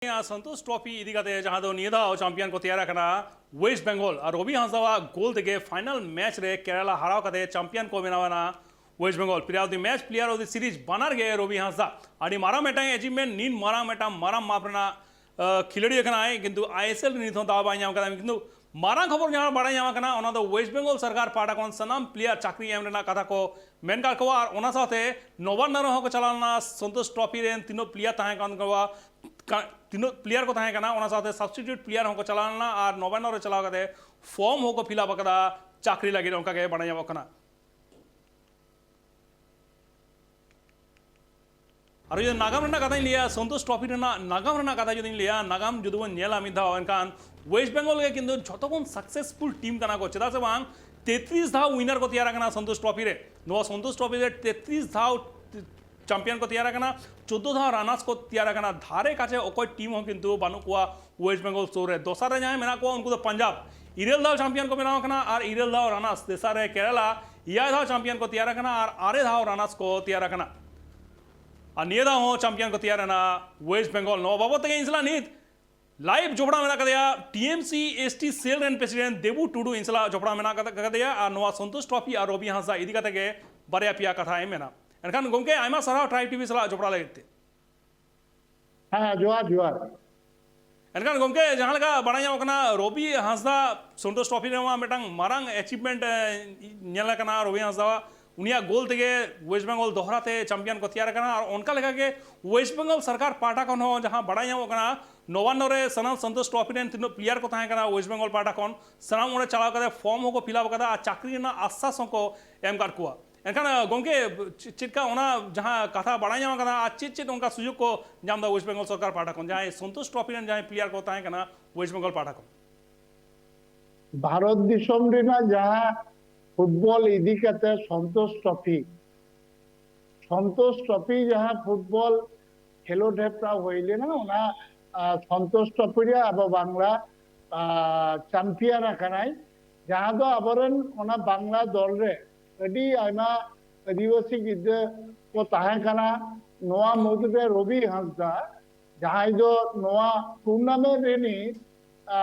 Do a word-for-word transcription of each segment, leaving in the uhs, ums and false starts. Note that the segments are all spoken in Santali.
ᱥᱚᱱᱛᱳᱥ ᱴᱨᱚᱯᱷᱤ ᱤᱫᱤ ᱠᱟᱛᱮ, ᱡᱟᱦᱟᱸ ᱫᱚ ᱱᱤᱭᱟᱹ ᱫᱷᱟᱣ ᱪᱟᱢᱯᱤᱭᱟᱱ ᱠᱚ ᱛᱮᱭᱟᱨ ᱟᱠᱟᱱᱟ ᱳᱭᱮᱥᱴ ᱵᱮᱝᱜᱚᱞ, ᱟᱨ ᱨᱚᱵᱤ ᱦᱟᱸᱥᱫᱟᱣᱟᱜ ᱜᱳᱞ ᱛᱮᱜᱮ ᱯᱷᱟᱭᱱᱟᱞ ᱢᱮᱪ ᱨᱮ ᱠᱮᱨᱟᱞᱟ ᱦᱟᱨᱟᱣ ᱠᱟᱛᱮ ᱪᱟᱢᱯᱤᱭᱟᱱ ᱠᱚ ᱵᱮᱱᱟᱣ ᱮᱱᱟ West Bengal. Player of the Match, Player of the Series ᱵᱟᱱᱟᱨ ᱜᱮ ᱨᱚᱵᱤ ᱦᱟᱸᱥᱫᱟ᱾ ᱟᱹᱰᱤ ᱢᱟᱨᱟᱝ ᱢᱤᱫᱴᱟᱝ ᱮᱪᱤᱵᱷᱢᱮᱱᱴ, ᱱᱤᱱ ᱢᱟᱨᱟᱝ ᱢᱤᱫᱴᱟᱝ ᱢᱟᱨᱟᱝ ᱢᱟᱯ ᱨᱮᱱᱟᱜ ᱠᱷᱤᱞᱟᱹᱲᱤᱭᱟᱹ ᱠᱟᱱᱟᱭ, ᱠᱤᱱᱛᱩ ᱟᱭᱮᱥᱮᱞ ᱨᱮ ᱱᱤᱛ ᱦᱚᱸ ᱫᱟᱣ ᱵᱟᱭ ᱧᱟᱢ ᱠᱟᱫᱟ᱾ ᱠᱤᱱᱛᱩ ᱢᱟᱨᱟᱝ ᱠᱷᱚᱵᱚᱨ ᱡᱟᱦᱟᱸ ᱵᱟᱲᱟᱭ ᱧᱟᱢ ᱟᱠᱟᱱᱟ, ᱚᱱᱟ ᱫᱚ ᱳᱭᱮᱥᱴ ᱵᱮᱝᱜᱚᱞ ᱥᱚᱨᱠᱟᱨ ᱯᱟᱦᱴᱟ ᱠᱷᱚᱱ ᱥᱟᱱᱟᱢ ᱯᱞᱮᱭᱟᱨ ᱪᱟᱹᱠᱨᱤ ᱮᱢ ᱨᱮᱱᱟᱜ ᱠᱟᱛᱷᱟ ᱠᱚ ᱢᱮᱱ ᱠᱟᱜ ᱠᱚᱣᱟ᱾ ᱟᱨ ᱚᱱᱟ ᱥᱟᱶᱛᱮ ᱱᱚᱵᱟᱱᱱᱚ ᱨᱮᱦᱚᱸ ᱠᱚ ᱪᱟᱞᱟᱣ ᱞᱮᱱᱟ, ᱥᱚᱱᱛᱳᱥ ᱴᱨᱚᱯᱷᱤ ᱨᱮᱱ ᱛᱤᱱᱟᱹᱜ ᱯᱞᱮᱭᱟᱨ ᱛᱟᱦᱮᱸ ᱠᱟᱱ ᱠᱚᱣᱟ, ᱛᱤᱱᱟᱹᱜ ᱯᱞᱮᱭᱟᱨ ᱠᱚ ᱛᱟᱦᱮᱸ ᱠᱟᱱᱟ, ᱚᱱᱟ ᱥᱟᱶᱛᱮ ᱥᱟᱵᱥᱴᱤᱴᱤᱭᱩᱴ ᱯᱞᱮᱭᱟᱨ ᱦᱚᱸᱠᱚ ᱪᱟᱞᱟᱣ ᱞᱮᱱᱟ ᱟᱨ ᱱᱚᱵᱟᱱᱱᱚ ᱨᱮ ᱪᱟᱞᱟᱣ ᱠᱟᱛᱮ ᱯᱷᱚᱨᱢ ᱦᱚᱸᱠᱚ ᱯᱷᱤᱞᱟᱯ ᱟᱠᱟᱫᱟ ᱪᱟᱹᱠᱨᱤ ᱞᱟᱹᱜᱤᱫ, ᱚᱱᱠᱟ ᱜᱮ ᱵᱟᱲᱟᱭ ᱧᱟᱢᱚᱜ ᱠᱟᱱᱟ᱾ ᱟᱨ ᱡᱩᱫᱤ ᱱᱟᱜᱟᱢ ᱨᱮᱱᱟᱜ ᱠᱟᱛᱷᱟᱧ ᱞᱟᱹᱭᱟ, ᱥᱚᱱᱛᱳᱥ ᱴᱨᱚᱯᱷᱤ ᱨᱮᱱᱟᱜ ᱱᱟᱜᱟᱢ ᱨᱮᱱᱟᱜ ᱠᱟᱛᱷᱟ ᱡᱩᱫᱤᱧ ᱞᱟᱹᱭᱟ, ᱱᱟᱜᱟᱢ ᱡᱩᱫᱤ ᱵᱚᱱ ᱧᱮᱞᱟ ᱢᱤᱫ ᱫᱷᱟᱣ, ᱮᱱᱠᱷᱟᱱ ᱳᱭᱮᱥᱴ ᱵᱮᱝᱜᱚᱞ ᱜᱮ ᱠᱤᱱᱛᱩ ᱡᱷᱚᱛᱚ ᱠᱷᱚᱱ ᱥᱟᱠᱥᱮᱥᱯᱷᱩᱞ ᱴᱤᱢ ᱠᱟᱱᱟ ᱠᱚ᱾ ᱪᱮᱫᱟᱜ ᱥᱮ ᱵᱟᱝ, ᱛᱮᱛᱨᱤᱥ ᱫᱷᱟᱣ ᱩᱭᱱᱟᱨ ᱠᱚ ᱛᱮᱭᱟᱨ ᱟᱠᱟᱱᱟ ᱥᱚᱱᱛᱳᱥ ᱴᱨᱚᱯᱷᱤ ᱨᱮ᱾ ᱱᱚᱣᱟ ᱥᱚᱱᱛᱳᱥ ᱴᱨᱚᱯᱷᱤ ᱨᱮ ᱛᱮᱛᱨᱤᱥ ᱫᱷᱟᱣ ᱪᱟᱢᱯᱤᱭᱟᱱ ᱠᱚ ᱛᱮᱭᱟᱨ ᱟᱠᱟᱱᱟ, ᱪᱳᱫᱽᱫᱳ ᱫᱷᱟᱣ ᱨᱟᱱᱟᱨᱥ ᱠᱚ ᱛᱮᱭᱟᱨ ᱟᱠᱟᱱᱟ᱾ ᱫᱷᱟᱨᱮ ᱠᱟᱪᱷᱮ ᱚᱠᱚᱭ ᱴᱤᱢ ᱦᱚᱸ ᱠᱤᱱᱛᱩ ᱵᱟᱹᱱᱩᱜ ᱠᱚᱣᱟ ᱳᱭᱮᱥᱴ ᱵᱮᱝᱜᱚᱞ ᱥᱩᱨ ᱨᱮ᱾ ᱫᱚᱥᱟᱨ ᱨᱮ ᱡᱟᱦᱟᱸᱭ ᱢᱮᱱᱟᱜ ᱠᱚᱣᱟ, ᱩᱱᱠᱩ ᱫᱚ ᱯᱟᱧᱡᱟᱵᱽ, ᱤᱨᱟᱹᱞ ᱫᱷᱟᱣ ᱪᱟᱢᱯᱤᱭᱟᱱ ᱠᱚ ᱵᱮᱱᱟᱣ ᱟᱠᱟᱱᱟ ᱟᱨ ᱤᱨᱟᱹᱞ ᱫᱷᱟᱣ ᱨᱟᱱᱟᱨᱥ᱾ ᱛᱮᱥᱟᱨ ᱨᱮ ᱠᱮᱨᱟᱞᱟ, ᱮᱭᱟᱭ ᱫᱷᱟᱣ ᱪᱟᱢᱯᱤᱭᱟᱱ ᱠᱚ ᱛᱮᱭᱟᱨ ᱟᱠᱟᱱᱟ ᱟᱨ ᱟᱨᱮ ᱫᱷᱟᱣ ᱨᱟᱱᱟᱨᱥ ᱠᱚ ᱛᱮᱭᱟᱨ ᱟᱠᱟᱱᱟ᱾ ᱟᱨ ᱱᱤᱭᱟᱹ ᱫᱷᱟᱣ ᱦᱚᱸ ᱪᱟᱢᱯᱤᱭᱟᱱ ᱠᱚ ᱛᱮᱭᱟᱨ ᱮᱱᱟ ᱳᱭᱮᱥᱴ ᱵᱮᱝᱜᱚᱞ᱾ ᱱᱚᱣᱟ ᱵᱟᱵᱚᱫ ᱛᱮᱜᱮ ᱤᱧ ᱥᱟᱞᱟᱜ ᱱᱤᱛ ᱞᱟᱭᱤᱵᱷ ᱡᱚᱯᱲᱟᱣ ᱢᱮᱱᱟᱜ ᱟᱠᱟᱫᱮᱭᱟ T M C S T cell ᱨᱮᱱ ᱯᱨᱮᱥᱤᱰᱮᱱᱴ ᱫᱮᱵᱩ ᱴᱩᱰᱩ ᱤᱧ ᱥᱟᱞᱟᱜ ᱡᱚᱯᱲᱟᱣ ᱢᱮᱱᱟᱜ ᱟᱠᱟᱫᱮᱭᱟ, ᱟᱨ ᱱᱚᱣᱟ ᱥᱚᱱᱛᱳᱥ ᱴᱨᱚᱯᱷᱤ ᱟᱨ ᱨᱚᱵᱤ ᱦᱟᱸᱥᱫᱟ ᱤᱫᱤ ᱠᱟᱛᱮ ᱜᱮ ᱵᱟᱨᱭᱟ ᱯᱮᱭᱟ ᱠᱟᱛᱷᱟᱭ ᱢᱮᱱᱟ᱾ ᱮᱱᱠᱷᱟᱱ ᱜᱚᱢᱠᱮ, ᱟᱭᱢᱟ ᱥᱟᱨᱦᱟᱣ ᱴᱨᱟᱭᱤᱵᱽ ᱴᱤᱵᱷᱤ ᱥᱟᱞᱟᱜ ᱡᱚᱯᱲᱟᱣ ᱞᱟᱹᱜᱤᱫ ᱛᱮ᱾ ᱦᱮᱸ, ᱡᱚᱦᱟᱨ, ᱡᱚᱦᱟᱨ᱾ ᱮᱱᱠᱷᱟᱱ ᱜᱚᱢᱠᱮ, ᱡᱟᱦᱟᱸ ᱞᱮᱠᱟ ᱵᱟᱲᱟᱭ ᱧᱟᱢᱚᱜ ᱠᱟᱱᱟ, ᱨᱚᱵᱤ ᱦᱟᱸᱥᱫᱟ ᱥᱚᱱᱛᱳᱥ ᱴᱨᱚᱯᱷᱤ ᱨᱮᱢᱟ ᱢᱤᱫᱴᱟᱝ ᱢᱟᱨᱟᱝ ᱮᱪᱤᱵᱷᱢᱮᱱᱴ, ᱮ, ᱧᱮᱞ ᱟᱠᱟᱱᱟ ᱨᱚᱵᱤ ᱦᱟᱸᱥᱫᱟᱣᱟᱜ᱾ ᱩᱱᱤᱭᱟᱜ ᱜᱳᱞ ᱛᱮᱜᱮ ᱳᱭᱮᱥᱴ ᱵᱮᱝᱜᱚᱞ ᱫᱚᱦᱲᱟ ᱛᱮ ᱪᱟᱢᱯᱤᱭᱟᱱ ᱠᱚ ᱛᱮᱭᱟᱨ ᱟᱠᱟᱱᱟ᱾ ᱟᱨ ᱚᱱᱠᱟ ᱞᱮᱠᱟ ᱜᱮ ᱳᱭᱮᱥᱴ ᱵᱮᱝᱜᱚᱞ ᱥᱚᱨᱠᱟᱨ ᱯᱟᱦᱴᱟ ᱠᱷᱚᱱ ᱦᱚᱸ ᱡᱟᱦᱟᱸ ᱵᱟᱲᱟᱭ ᱧᱟᱢᱚᱜ ᱠᱟᱱᱟ, ᱱᱚᱵᱟᱱᱱᱚ ᱨᱮ ᱥᱟᱱᱟᱢ ᱥᱚᱱᱛᱳᱥ ᱴᱨᱚᱯᱷᱤ ᱨᱮᱱ ᱛᱤᱱᱟᱹᱜ ᱯᱞᱮᱭᱟᱨ ᱠᱚ ᱛᱟᱦᱮᱸ ᱠᱟᱱᱟ ᱳᱭᱮᱥᱴ ᱵᱮᱝᱜᱚᱞ ᱯᱟᱦᱴᱟ ᱠᱷᱚᱱ, ᱥᱟᱱᱟᱢ ᱚᱸᱰᱮ ᱪᱟᱞᱟᱣ ᱠᱟᱛᱮ ᱯᱷᱚᱨᱢ ᱦᱚᱸᱠᱚ ᱯᱷᱤᱞᱟᱯ ᱟᱠᱟᱫᱟ ᱟᱨ ᱪᱟᱹᱠᱨᱤ ᱨᱮᱱᱟᱜ ᱟᱥᱥᱟᱥ ᱦᱚᱸᱠᱚ ᱮᱢ ᱟᱠᱟᱫ ᱠᱚᱣᱟ᱾ ᱮᱱᱠᱷᱟᱱ, ᱟᱸ, ᱜᱚᱢᱠᱮ, ᱪᱮ-, ᱪᱮᱫ ᱞᱮᱠᱟ ᱚᱱᱟ ᱡᱟᱦᱟᱸ ᱠᱟᱛᱷᱟ ᱵᱟᱲᱟᱭ ᱧᱟᱢ ᱟᱠᱟᱱᱟ, ᱟᱨ ᱪᱮᱫ ᱪᱮᱫ ᱚᱱᱠᱟ ᱥᱩᱡᱳᱜᱽ ᱠᱚ ᱧᱟᱢ ᱮᱫᱟ ᱳᱭᱮᱥᱴ ᱵᱮᱝᱜᱚᱞ ᱥᱚᱨᱠᱟᱨ ᱯᱟᱦᱴᱟ ᱠᱷᱚᱱ, ᱡᱟᱦᱟᱸᱭ ᱥᱚᱱᱛᱳᱥ ᱴᱨᱚᱯᱷᱤ ᱨᱮᱱ ᱡᱟᱦᱟᱸᱭ ᱯᱞᱮᱭᱟᱨ ᱠᱚ ᱛᱟᱦᱮᱸ ᱠᱟᱱᱟ ᱳᱭᱮᱥᱴ ᱵᱮᱝᱜᱚᱞ ᱯᱟᱦᱴᱟ ᱠᱷᱚᱱ? ᱵᱷᱟᱨᱚᱛ ᱫᱤᱥᱚᱢ ᱨᱮᱱᱟᱜ ᱡᱟᱦᱟᱸ ᱯᱷᱩᱴᱵᱚᱞ ᱤᱫᱤ ᱠᱟᱛᱮ ᱥᱚᱱᱛᱳᱥ ᱴᱨᱚᱯᱷᱤ, ᱥᱚᱱᱛᱳᱥ ᱴᱨᱚᱯᱷᱤ ᱡᱟᱦᱟᱸ ᱯᱷᱩᱴᱵᱚᱞ ᱠᱷᱮᱞᱳᱰ ᱦᱮᱯᱨᱟᱣ ᱦᱩᱭ ᱞᱮᱱᱟ, ᱚᱱᱟ, ᱟ, ᱥᱚᱱᱛᱳᱥ ᱴᱨᱚᱯᱷᱤ ᱨᱮ ᱟᱵᱚ ᱵᱟᱝᱞᱟ, ᱟ, ᱪᱟᱢᱯᱤᱭᱟᱱ ᱟᱠᱟᱱᱟᱭ, ᱡᱟᱦᱟᱸ ᱫᱚ ᱟᱵᱚᱨᱮᱱ ᱚᱱᱟ ᱵᱟᱝᱞᱟ ᱫᱚᱞ ᱨᱮ ᱟᱹᱰᱤ ᱟᱭᱢᱟ ᱟᱹᱫᱤᱵᱟᱹᱥᱤ ᱜᱤᱫᱽᱨᱟᱹ ᱠᱚ ᱛᱟᱦᱮᱸ ᱠᱟᱱᱟ᱾ ᱱᱚᱣᱟ ᱢᱩᱫᱽᱨᱮ ᱨᱚᱵᱤ ᱦᱟᱸᱥᱫᱟ ᱡᱟᱦᱟᱸᱭ ᱫᱚ ᱱᱚᱣᱟ ᱴᱩᱨᱱᱟᱢᱮᱱᱴ ᱨᱤᱱᱤᱡ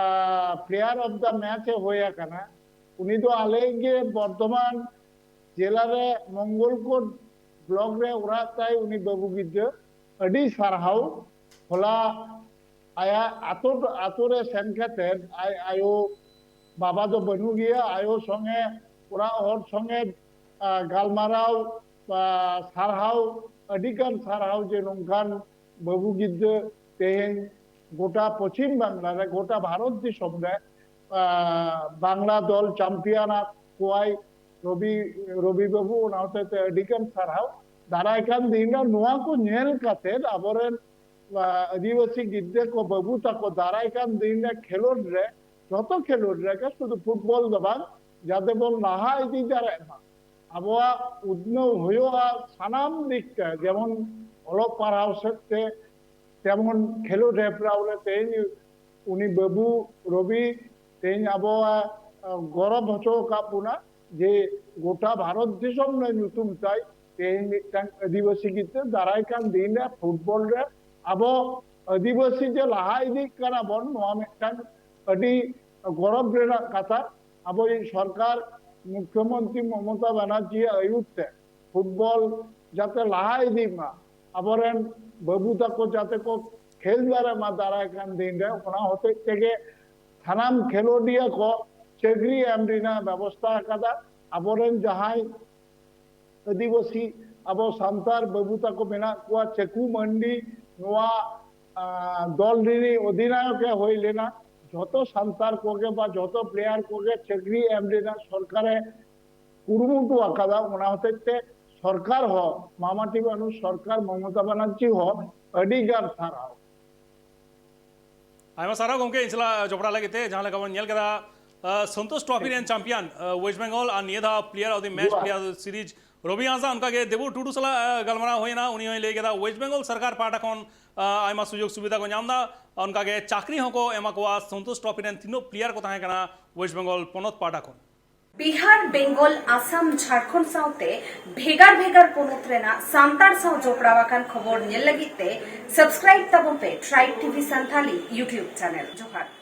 ᱯᱞᱮᱭᱟᱨ ᱚᱯᱷ ᱫᱟ ᱢᱮᱪ ᱮ ᱦᱩᱭ ᱟᱠᱟᱱᱟ, ᱩᱱᱤ ᱫᱚ ᱟᱞᱮ ᱜᱮ ᱵᱚᱨᱫᱷᱚᱢᱟᱱ ᱡᱮᱞᱟ ᱨᱮ ᱢᱚᱝᱜᱚᱞᱠᱳᱴ ᱵᱞᱚᱠ ᱨᱮ ᱚᱲᱟᱜ ᱛᱟᱭ᱾ ᱩᱱᱤ ᱵᱟᱹᱵᱩ ᱜᱤᱫᱽᱨᱟᱹ ᱟᱹᱰᱤ ᱥᱟᱨᱦᱟᱣ᱾ ᱦᱚᱞᱟ ᱟᱭᱟᱜ ᱟᱛᱳ, ᱟᱛᱳ ᱨᱮ ᱥᱮᱱ ᱠᱟᱛᱮ ᱟᱡ ᱟᱭᱳ ᱵᱟᱵᱟ ᱫᱚ ᱵᱟᱹᱱᱩᱜ ᱜᱮᱭᱟ, ᱟᱭᱳ ᱥᱚᱸᱜᱮ, ᱚᱲᱟᱜ ᱦᱚᱲ ᱥᱚᱸᱜᱮ, ᱟ, ᱜᱟᱞᱢᱟᱨᱟᱣ, ᱟ, ᱥᱟᱨᱦᱟᱣ, ᱟᱹᱰᱤ ᱜᱟᱱ ᱥᱟᱨᱦᱟᱣ ᱡᱮ ᱱᱚᱝᱠᱟᱱ ᱵᱟᱹᱵᱩ ᱜᱤᱫᱽᱨᱟᱹ ᱛᱮᱦᱮᱧ ᱜᱚᱴᱟ ᱯᱚᱪᱷᱤᱢ ᱵᱟᱝᱞᱟ ᱨᱮ, ᱜᱚᱴᱟ ᱵᱷᱟᱨᱚᱛ ᱫᱤᱥᱚᱢ ᱨᱮ, ᱟ, ᱵᱟᱝᱞᱟ ᱫᱚᱞ ᱪᱟᱢᱯᱤᱭᱟᱱ ᱟᱫ ᱠᱚᱣᱟᱭ ᱨᱚᱵᱤ, ᱨᱚᱵᱤ ᱵᱟᱹᱵᱩ᱾ ᱚᱱᱟ ᱦᱚᱛᱮ ᱛᱮ ᱟᱹᱰᱤ ᱜᱟᱱ ᱥᱟᱨᱦᱟᱣ᱾ ᱫᱟᱨᱟᱭ ᱠᱟᱱ ᱫᱤᱱ ᱨᱮ ᱱᱚᱣᱟ ᱠᱚ ᱧᱮᱞ ᱠᱟᱛᱮ ᱟᱵᱚᱨᱮᱱ ᱟ, ᱟᱹᱫᱤᱵᱟᱹᱥᱤ ᱜᱤᱫᱽᱨᱟᱹ ᱠᱚ, ᱵᱟᱹᱵᱩ ᱛᱟᱠᱚ ᱫᱟᱨᱟᱭ ᱠᱟᱱ ᱫᱤᱱ ᱨᱮ ᱠᱷᱮᱞᱳᱰ ᱨᱮ, ᱡᱚᱛᱚ ᱠᱷᱮᱞᱳᱰ ᱨᱮᱜᱮ, ᱥᱩᱫᱷᱩ ᱯᱷᱩᱴᱵᱚᱞ ᱫᱚ ᱵᱟᱝ, ᱡᱟᱛᱮ ᱵᱚᱱ ᱞᱟᱦᱟ ᱤᱫᱤ ᱫᱟᱲᱮᱭᱟᱜ ᱢᱟ, ᱟᱵᱚᱣᱟᱜ ᱩᱛᱱᱟᱹᱣ ᱦᱩᱭᱩᱜᱼᱟ ᱥᱟᱱᱟᱢ ᱫᱤᱠ ᱛᱮ, ᱡᱮᱢᱚᱱ ᱚᱞᱚᱜ ᱯᱟᱲᱦᱟᱣ ᱥᱮᱫ ᱛᱮ, ᱛᱮᱢᱚᱱ ᱠᱷᱮᱞᱳᱰ ᱦᱮᱯᱨᱟᱣ ᱨᱮ ᱛᱮᱦᱮᱧ ᱩᱱᱤ ᱵᱟᱹᱵᱩ ᱨᱚᱵᱤ ᱛᱮᱦᱮᱧ ᱟᱵᱚᱣᱟᱜ, ᱟ, ᱜᱚᱨᱚᱵ ᱦᱚᱪᱚ ᱟᱠᱟᱫ ᱵᱚᱱᱟ ᱡᱮ ᱜᱚᱴᱟ ᱵᱷᱟᱨᱚᱛ ᱫᱤᱥᱚᱢ ᱨᱮ ᱧᱩᱛᱩᱢ ᱛᱟᱭ᱾ ᱛᱮᱦᱮᱧ ᱢᱤᱫᱴᱟᱝ ᱟᱹᱫᱤᱵᱟᱹᱥᱤ ᱜᱤᱫᱽᱨᱟᱹ ᱫᱟᱨᱟᱭ ᱠᱟᱱ ᱫᱤᱱ ᱨᱮ ᱯᱷᱩᱴᱵᱚᱞ ᱨᱮ ᱟᱵᱚ ᱟᱹᱫᱤᱵᱟᱹᱥᱤ ᱡᱮ ᱞᱟᱦᱟ ᱤᱫᱤᱜ ᱠᱟᱱᱟ ᱵᱚᱱ, ᱱᱚᱣᱟ ᱢᱤᱫᱴᱟᱝ ᱟᱹᱰᱤ ᱜᱚᱨᱚᱵ ᱨᱮᱱᱟᱜ ᱠᱟᱛᱷᱟ᱾ ᱟᱵᱚᱭᱤᱡ ᱥᱚᱨᱠᱟᱨ ᱢᱩᱠᱷᱭᱚᱢᱚᱱᱛᱨᱤ ᱢᱚᱢᱚᱛᱟ ᱵᱟᱱᱟᱨᱡᱤᱭᱟᱜ ᱟᱹᱭᱩᱨ ᱛᱮ ᱯᱷᱩᱴᱵᱚᱞ ᱡᱟᱛᱮ ᱞᱟᱦᱟ ᱤᱫᱤᱜ ᱢᱟ, ᱟᱵᱚᱨᱮᱱ ᱵᱟᱹᱵᱩ ᱛᱟᱠᱚ ᱡᱟᱛᱮ ᱠᱚ ᱠᱷᱮᱞ ᱫᱟᱲᱮᱭᱟᱜ ᱢᱟ ᱫᱟᱨᱟᱭ ᱠᱟᱱ ᱫᱤᱱ ᱨᱮ, ᱚᱱᱟ ᱦᱚᱛᱮᱡ ᱛᱮᱜᱮ ᱥᱟᱱᱟᱢ ᱠᱷᱮᱞᱳᱰᱤᱭᱟᱹ ᱠᱚ ᱪᱟᱹᱠᱨᱤ ᱮᱢ ᱨᱮᱱᱟᱜ ᱵᱮᱵᱚᱥᱛᱷᱟ ᱟᱠᱟᱫᱟ᱾ ᱟᱵᱚᱨᱮᱱ ᱡᱟᱦᱟᱸᱭ ᱟᱹᱫᱤᱵᱟᱹᱥᱤ ᱟᱵᱚ ᱥᱟᱱᱛᱟᱲ ᱵᱟᱹᱵᱩ ᱛᱟᱠᱚ ᱢᱮᱱᱟᱜ ᱠᱚᱣᱟ, ᱪᱟᱹᱠᱩ ᱢᱟᱱᱰᱤ ᱱᱚᱣᱟ, ᱟ, ᱫᱚᱞ ᱨᱤᱱᱤᱡ ᱚᱫᱷᱤᱱᱟᱭᱚᱠ ᱮ ᱦᱩᱭ ᱞᱮᱱᱟ᱾ ᱡᱷᱚᱛᱚ ᱥᱟᱱᱛᱟᱲ ᱠᱚᱜᱮ ᱵᱟ ᱡᱷᱚᱛᱚ ᱯᱞᱮᱭᱟᱨ ᱠᱚᱜᱮ ᱪᱟᱹᱠᱨᱤ ᱮᱢ ᱨᱮᱱᱟᱜ ᱥᱚᱨᱠᱟᱨᱮ ᱠᱩᱨᱩᱢᱩᱴᱩ ᱟᱠᱟᱫᱟ᱾ ᱚᱱᱟ ᱦᱚᱛᱮᱡ ᱛᱮ ᱥᱚᱨᱠᱟᱨ ᱦᱚᱸ, ᱢᱟᱢᱟᱴᱤ ᱵᱟᱹᱱᱩ ᱥᱚᱨᱠᱟᱨ, ᱢᱚᱢᱚᱛᱟ ᱵᱟᱱᱟᱨᱡᱤ ᱦᱚᱸ ᱟᱹᱰᱤ ᱜᱟᱱ ᱥᱟᱨᱦᱟᱣ᱾ ᱟᱭᱢᱟ ᱥᱟᱨᱦᱟᱣ ᱜᱚᱢᱠᱮ, ᱤᱧ ᱥᱟᱞᱟᱜ ᱡᱚᱯᱲᱟᱣ ᱞᱟᱹᱜᱤᱫ ᱛᱮ᱾ ᱡᱟᱦᱟᱸ ᱞᱮᱠᱟ ᱵᱚᱱ ᱧᱮᱞ ᱠᱮᱫᱟ, ᱟ, ᱥᱚᱱᱛᱳᱥ ᱴᱨᱚᱯᱷᱤ ᱨᱮᱱ ᱪᱟᱢᱯᱤᱭᱟᱱ, ᱟ, ᱣᱮᱥᱴ ᱵᱮᱝᱜᱚᱞ, ᱟᱨ ᱱᱤᱭᱟᱹ ᱫᱷᱟᱣ ᱯᱞᱮᱭᱟᱨ ᱚᱯᱷ ᱫᱤ ᱢᱮᱪ, ᱡᱚᱦᱟᱨ᱾ ᱯᱞᱮᱭᱟᱨ ᱚᱯᱷ ᱫᱤ ᱥᱤᱨᱤᱡᱽ ᱨᱚᱵᱤ ᱦᱟᱸᱥᱫᱟ, ᱚᱱᱠᱟᱜᱮ ᱫᱮᱵᱩ ᱴᱩᱰᱩ ᱥᱟᱞᱟᱜ, ᱟ, ᱜᱟᱞᱢᱟᱨᱟᱣ ᱦᱩᱭᱮᱱᱟ᱾ ᱩᱱᱤ ᱦᱚᱸᱭ ᱞᱟᱹᱭ ᱠᱮᱫᱟ ᱣᱮᱥᱴ ᱵᱮᱝᱜᱚᱞ ᱥᱚᱨᱠᱟᱨ ᱯᱟᱦᱴᱟ ᱠᱷᱚᱱ, ᱟ, ᱟᱭᱢᱟ ᱥᱩᱡᱳᱜᱽ ᱥᱩᱵᱤᱫᱷᱟ ᱠᱚ ᱧᱟᱢ ᱮᱫᱟ, ᱚᱱᱠᱟᱜᱮ ᱪᱟᱹᱠᱨᱤ ᱦᱚᱸᱠᱚ ᱮᱢᱟ ᱠᱚᱣᱟ᱾ ᱥᱚᱱᱛᱳᱥ ᱴᱨᱚᱯᱷᱤ ᱨᱮᱱ ᱛᱤᱱᱟᱹᱜ ᱯᱞᱮᱭᱟᱨ ᱠᱚ ᱛᱟᱦᱮᱸ ᱠᱟᱱᱟ ᱣᱮᱥᱴ ᱵᱮᱝᱜᱚᱞ ᱯᱚᱱᱚᱛ ᱯᱟᱦᱴᱟ ᱠᱷᱚᱱ? ᱵᱤᱦᱟᱨ, ᱵᱮᱝᱜᱚᱞ, ᱟᱥᱟᱢ, ᱡᱷᱟᱲᱠᱷᱚᱸᱰ ᱥᱟᱶᱛᱮ ᱵᱷᱮᱜᱟᱨ ᱵᱷᱮᱜᱟᱨ ᱯᱚᱱᱚᱛ ᱨᱮᱱᱟᱜ ᱥᱟᱱᱛᱟᱲ ᱥᱟᱶ ᱡᱚᱯᱲᱟᱣ ᱟᱠᱟᱱ ᱠᱷᱚᱵᱚᱨ ᱧᱮᱞ ᱞᱟᱹᱜᱤᱫ ᱛᱮ subscribe ᱛᱟᱵᱚᱱ ᱯᱮ Tribe T V Santali YouTube channel. ᱡᱚᱦᱟᱨ᱾